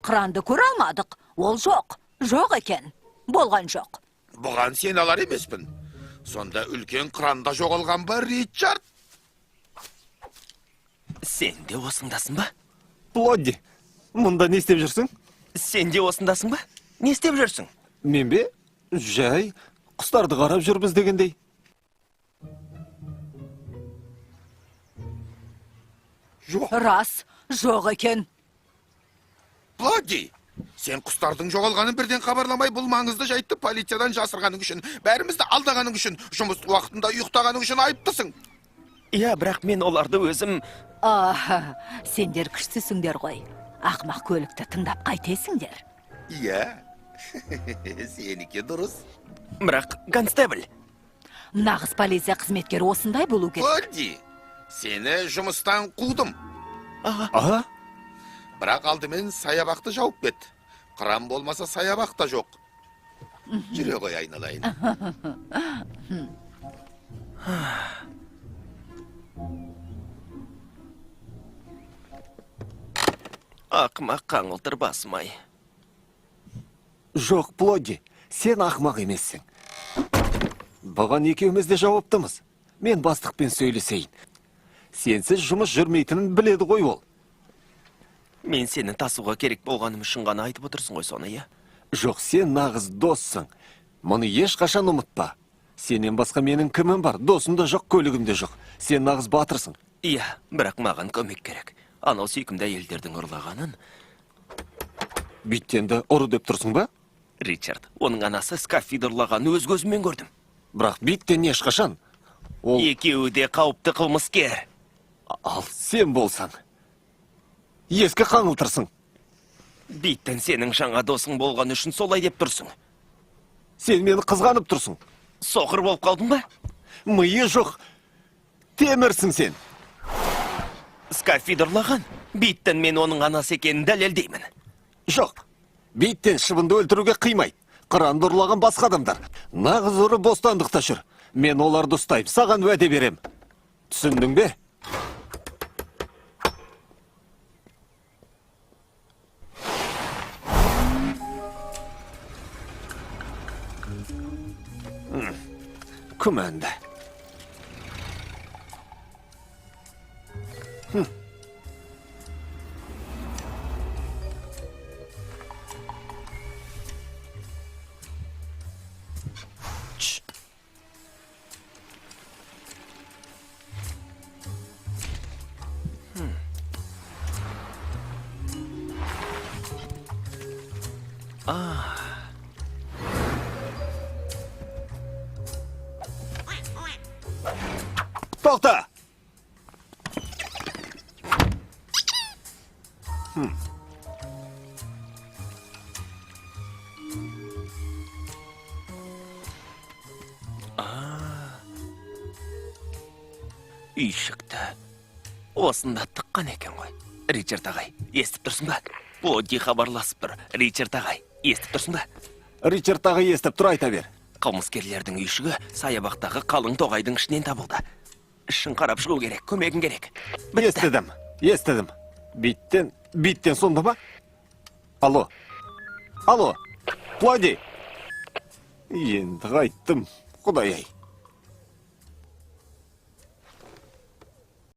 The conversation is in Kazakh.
Қыранды көре алмадық. Ол жоқ. Жоқ екен. Болған жоқ. Бұған сен алар емеспін. Сонда үлкен қыран да жоғалған ба, Ричард? Сен де осындасың ба? Плодди, мұнда не істеп жүрсің? Сен де осындасың ба? Не істеп жүрсің? Мен бе? Жай, құстарды қарап жүрміз дегендей. Жоқ. Рас, жоқ екен. Плодди, сен құстардың жоғалғанын бірден хабарламай, бұл маңызды жайтты полициядан жасырғаның үшін, бәрімізді алдағаның үшін, жұмыс уақытында ұйықтағаның үшін айыптысың. Иә, бірақ мен оларды өзім. А, сендер күштісіңдер ғой. Ақымақ көлікті тыңдап қайтесіңдер? Иә, сенікі дұрыс. Бірақ, констебль. Нағыз полиция қызметкері осындай болу керек. Плодди, сені жұмыстан қудым. А? Бірақ алдымен саябақты жауып кет. Қыран болмаса, саябақ та жоқ. Жүре ғой, айналайын. Ақымақ қаңылтыр басым-ай. Жоқ, Плодди, сен ақымақ емессің. Бұған екеуміз де жауаптымыз. Мен бастықпен сөйлесейін. Сенсіз жұмыс жүрмейтінін біледі ғой ол. Мен сені тасуға керек болғаным үшін ғана айтып отырсың ғой соны, иә? Жоқ, сен нағыз доссың. Мұны ешқашан ұмытпа. Сенен басқа менің кімім бар? Досым да жоқ, көлігім де жоқ. Сен нағыз батырсың. Иә, бірақ маған көмек керек. Анау сүйкімді әйелдердің ұрлағанын. Биттенді ұры деп тұрсың ба? Ричард, оның анасы Скаффиді ұрлағанын өз көзіммен көрдім. Бірақ Биттен ешқашан. Ол. Екеуі де қауіпті қылмыскер. Ал сен болсаң, ескі қаңылтырсың. Биттен сенің жаңа досың болғаны үшін солай деп тұрсың. Сен мені қызғанып тұрсың. Соқыр болып қалдың ба? Миы жоқ. Темірсің сен. Скаффиді ұрлаған. Биттен мен оның анасы екенін дәлелдеймін. Жоқ. Биттен шыбынды өлтіруге қимайды. Қыранды ұрлаған басқа адамдар. Нағыз ұры бостандықта жүр. Мен оларды ұстаймын. Саған уәде берем. Түсіндің бе? Күмәнді. Чш. Тоқта! Үйшікті осында тыққан екен ғой. Ричард ағай, естіп тұрсың ба? Плодди хабарласып тұр. Ричард ағай, естіп тұрсың ба? Ричард ағай естіп тұр, айта бер. Қылмыскерлердің үйшігі саябақтағы қалың тоғайдың ішінен табылды. Ішін қарап шығу керек, көмегің керек. Естідім, естідім. Биттен, Биттен сонда ма? Алло, алло, Плоди. Енді қайттым, құдай-ай.